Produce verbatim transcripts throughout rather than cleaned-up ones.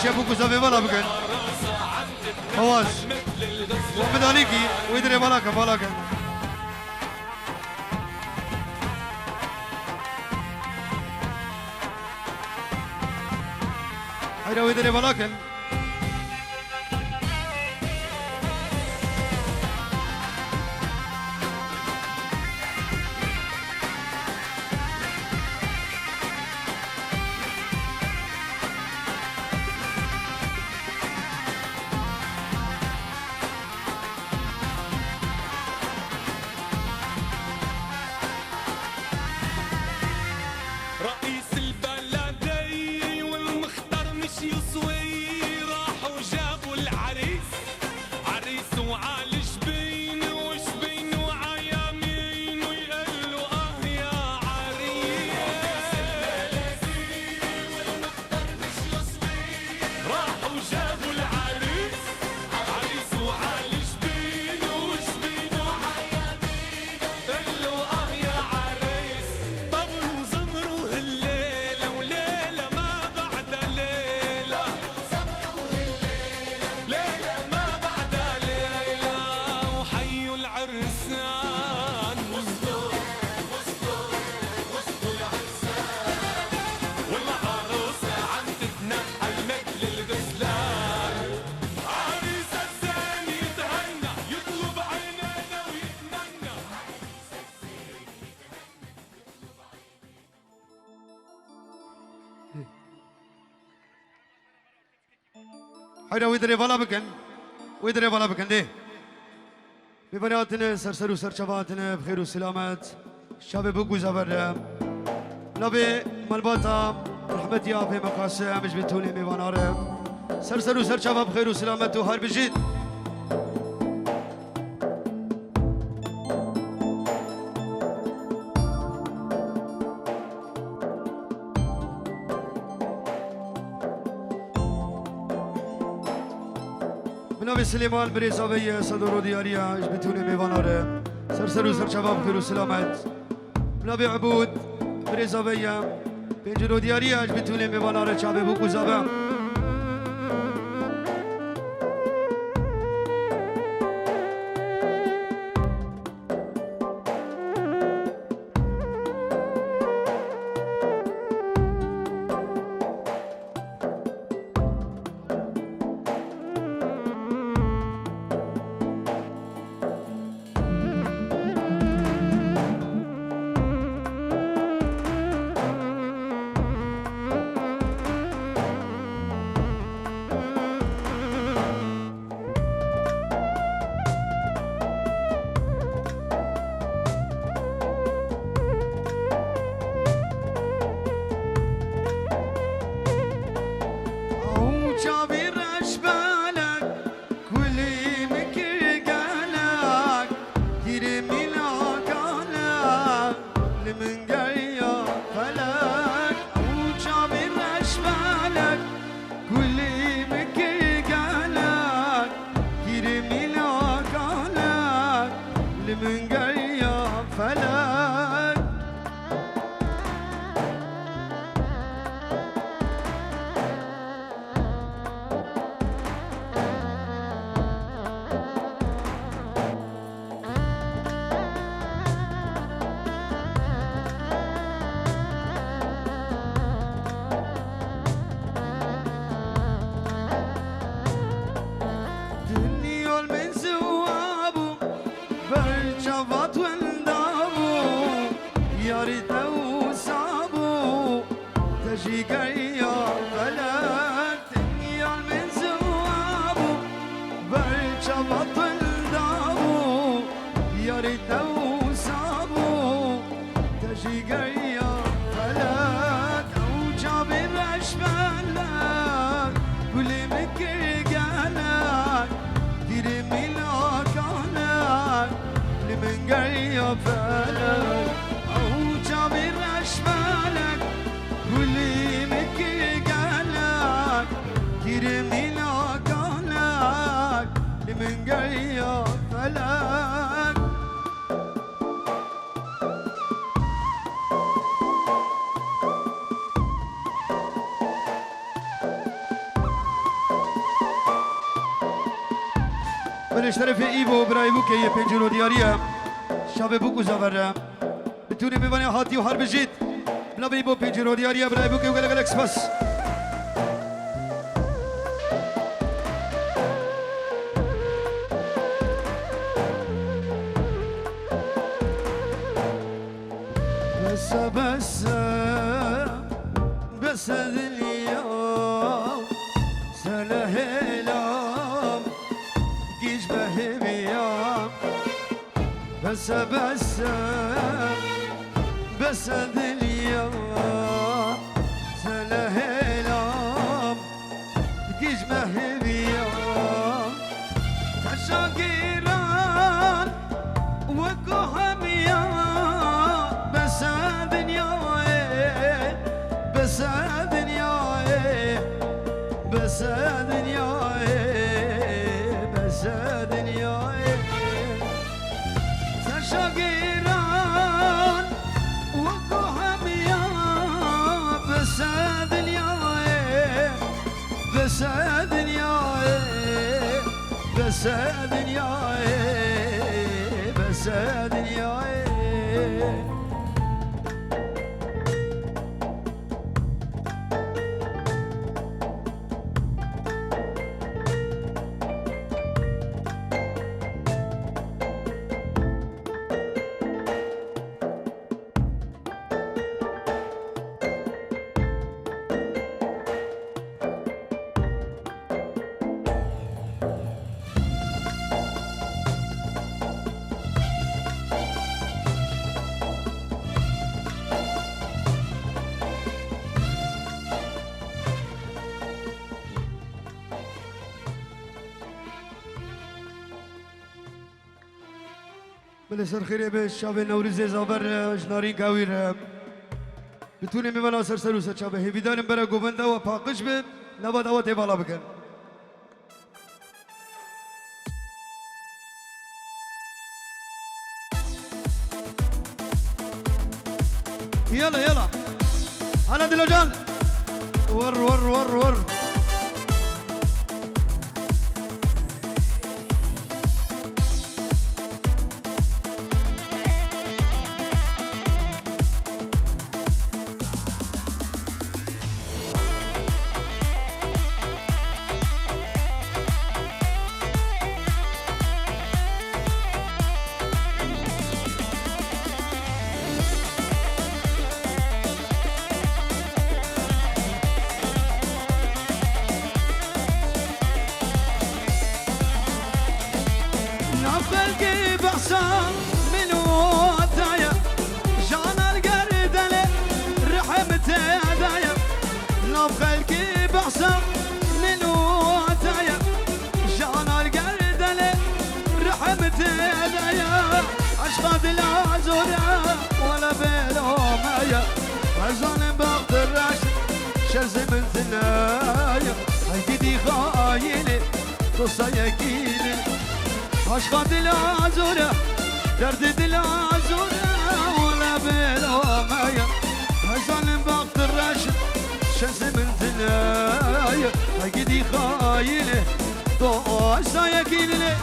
Çep û kuzavê vala bikin. Awaz. Wan bidalîkî, wê dirê vala ke, vala ke. Heyra wê dirê vala kin. رئيس البلدية والمخ- طرمش يصوي، راحوا جابوا العريس. عريس وعالي شبين، وشبين وعيامين، ويقلوا: "آه يا عريس." راحوا جابوا العريس. عريس وعالي شبين، وشبين وعيامين. قال له: "آه يا عريس، طبل وزمر وهالليلة، وليلة ما بعدها ليلة، ليلة ما بعدها ليلة، وحيوا العرسان." والعروسة عم تتنقل متل الغزلان. عريس الزين يتهنى، يطلب عينينا ويتمنى. Heyra wê dirê vala bikin. Wê dirê vala bikin dê. Mêvanê hatine, ser ser û ser çava hatine, bi xêr û silamet. Çavê bi guza ver. Navê malbata rehmetî Apê Meqasim, em ji bi tûlê mêvanar e. Ser ser û ser çava bi xêr û silamet û her bijît. Bi navê Silêman, birêza vê ye, Sedoro Diyariya, ji bi tûlê mêvanar e. Ser ser û ser çava bi xêr û silamet. Bi navê Ebûd, birêza vê ye, Pênciro Diyariya, ji bi tûlê mêvanar e, çavê bûk û zabe. Ew çavî reşbelek, kulî min kir gelek, girê mîna gelek, li min geriya felek. Ew çavî reşbelek, kulî min kir gelek, girê mîna gelek, li min geriya felek. Dinya li min ziwa bû, ber çavat winda bû, yarî te wisa bû, te jî geriya felek. Dinya li min ziwa bû, ber çavat winda bû, yarî te wisa bû, te jî geriya felek. Ew çavê reşbelek, kulî min kir gelek, girê mîna gelek, li min geriya felek. Ew çavê reşbelek, kulî min kir gelek, girê mîna gelek, li min geriya felek. Li şerefê Îbo, birayê Bûkê yê pêncî rodiyariye. Şavê Bûk û Zaver re. Bi tûnê mêvanê hatî û her bijît. Bila bi Îbo pêncî rodiyariye, birayê Bûkê û gelek gelek spas. Bese, bese, bese dinya, sele hêlam, giş behêviya. Bese, bese, bese dinya, sele hêlam, giş behêviya. Teşa giran wek hemiya, bese dinyayê, bese dinyayê, bese dinyayê, bese dinyayê. Teşa giran wek hemiya, bese dinyayê, bese dinyayê, bese dinyayê, bese dinyayê. Belê, ser xêrê be, şavê Newrîzê Zaver re, ji Narînka wî re. Bi tûnê mêvana ser ser û ser çav be. Hêvîdarim bere govenda we paqij be, nava dawetê vala bikin. Yala, yala. Hala Dilo can. Vur, vur, vur, vur. Nav xelkê behsa min û te ye, jana li gerdelê rehm te daye. Nav xelkê behsa min û te ye, jana li gerdelê rehm te daye. Eşqa dila zor e, wele bêlo me ye. Ez zalim bextir reş, şerzê min tine ye. Hey gidî xayînê, dosta yekînê. Aşqa dila zor e, derdê dila zor e, wele bêlo me ye. Ez zalim bextir reş, şerzê min tine ye. Hey gidî xayînê, dosta yekînê.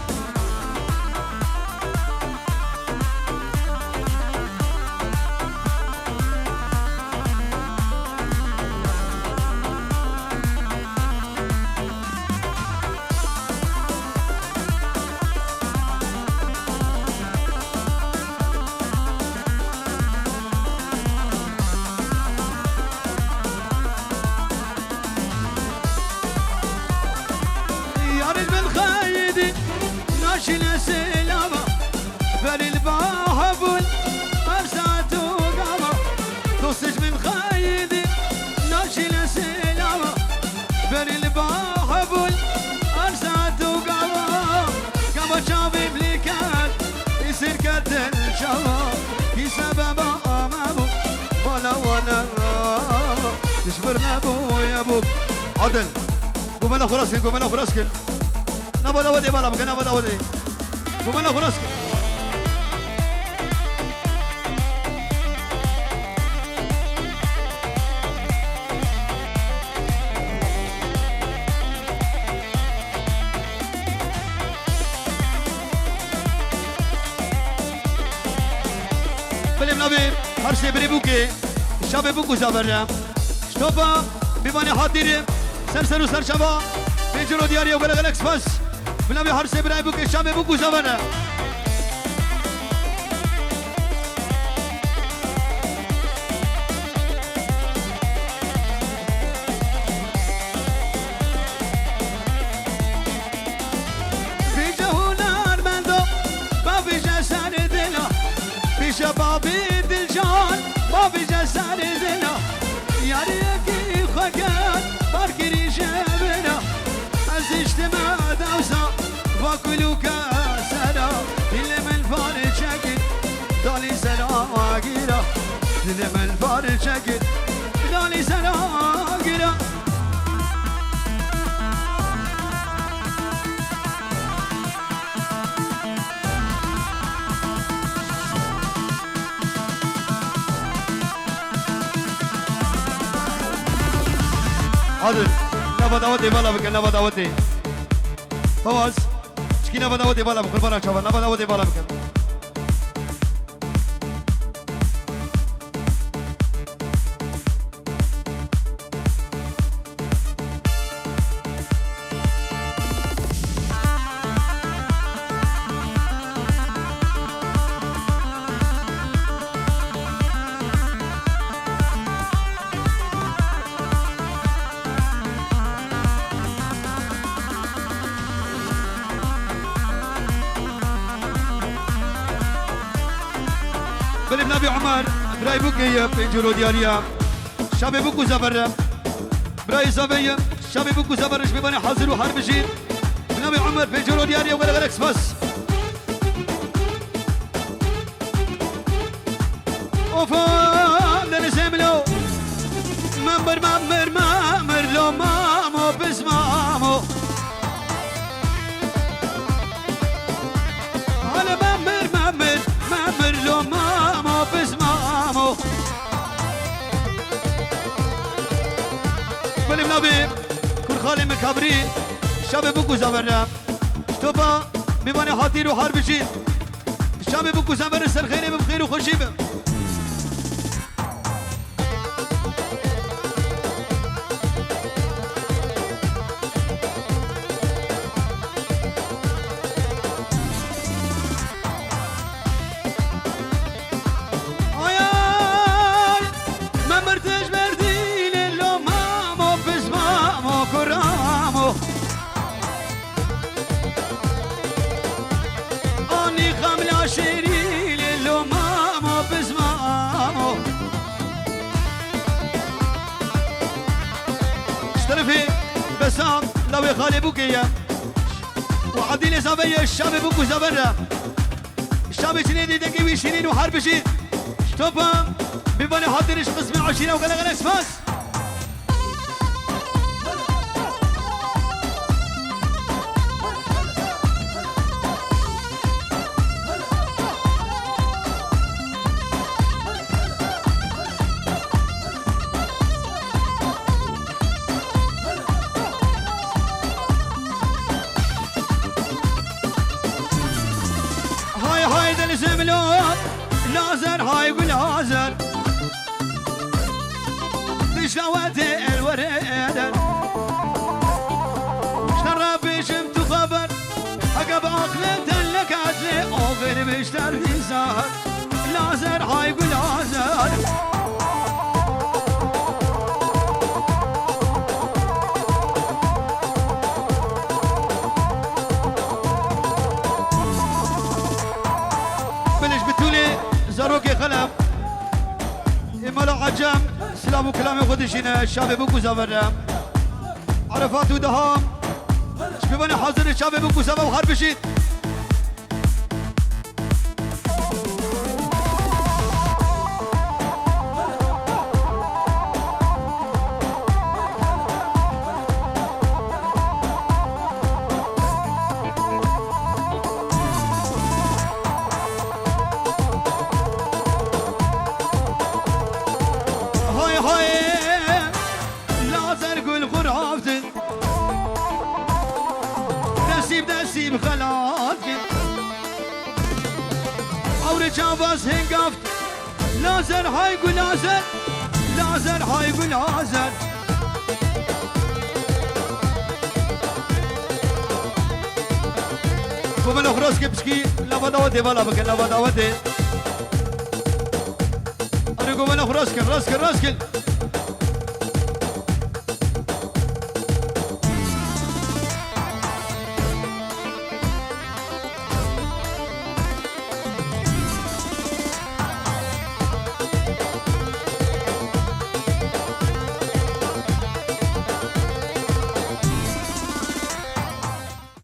Yarın ben haydi naşile selama. Berî li ba hebûn erzat û gava. Dostê ji min xayidî naşîne sêlava. Berî li ba hebûn erzat û gava. Gava çavê bilî ket, îsir ketin çava. Kî sebeba me bû, bala wana. Dişbir nebûye bû. Adil. Gomela xwe rast kin, gomela xwe rast kin. Nava dawetê bala bike, nava dawetê. Gomela xwe rast kin. Belê, bi navê her sê birê bûkê, şavê bûk û zaver re. Stopa, bîvanê hatîr, ser ser û ser çava, pênciro diyarî û gelek gelek spas. Bi navê her sê birayê bûkê, şavê bûk û zaver re. Pîje hunermendo, bavêje serê dila. Pîje bavê dilcan, bavêje serê dila. Yariyekî xwe ket, bar kirî ji vira. Ez diştime dewsa, va kulûke sera. Dilê min parçe kir, dalî sera gira. Dilê min parçe kir, dalî sera gira. Hadi, nava dawetê bala bike, nava dawetê. Fawaz, çikî nava dawetê bala bi, qurbana çava, nava dawetê bala bike. Belê, bi navê Omer, birayê bûkê ye, pênciro diyariya. Şavê bûk û zaver re. Birayê zavê ye. Şavê bûk û zaver re ji bîvanê hazir û her bijî. Bi navê Omer, pênciro diyariya, gelek gelek spas. Ofa, denizê min lo. Memir, memir, memir lo, mamo, pis mamo. Hele memir, memir, memir lo, mamo, pis mamo. Belê, bi navê Kurxalê min Kabrî, şavê bûk û zaver re. Stopa, bîvanê hatîr û her bijî. Şavê bûk û zaver re, ser xêrê be, bi xêr û xweşî be. Ay, ay, me mirtiş berdî lê lo mamo, pis mamo, kuramo. Anî xemla şêrî lê lo mamo, pis mamo. Ji terefê Besam, lawê Xalê Bûkê ye. Û Adîlê Zave ye, şavê bûk û zaver re. Şavê çinê dîdekê wî şîrîn û her bijî. Stopa, bîvanê hatîr ji qismê eşîre û gelek gelek spas. Hay hay deli zemlo, lazer hay gulazer. Dişlawetê elwere eder. Şerra bêjim tu xeber. Heke bi aqlê te leket lê oxir bişter dîzar. Lazer hay gulazer. Biliş bitûlê zarokê xelef. Ê mala Ecem, silav û kilamê xwe dişîne, şavê bûk û zaver re. Arefat û Deham, ji bîvanê hazir in, şavê bûk û zaver û her bijîn. Hay hay, lazer gul xuraftin. Desîb desîb xelat kin. Ewre çavaz hingaft. Lazer, hay Gulazer. Lazer, hay Gulazer. Govela xwe rast ke piçkî lava dawetê vala bike, lava dawetê. Erê govela xwe rast ke, rast ke, rast ke.